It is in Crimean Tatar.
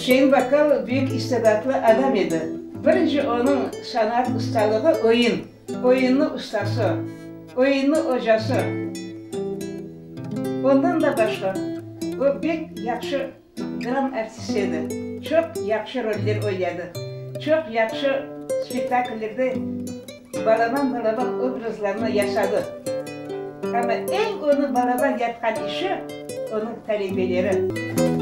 Üsein Bakkal büyük istidatlı adam edi. Birinci onıñ sanat ustalığı oyun, oyunnı ustası, oyunnı ocası. Ondan da başqa, o pek yahşı dram artisti edi, çoq yahşı roller oynadı, çoq yahşı spektakllerde balaban-balaban obrazlarnı yasadı. Amma eñ onı balaban yapqan işi, onıñ talebeleri.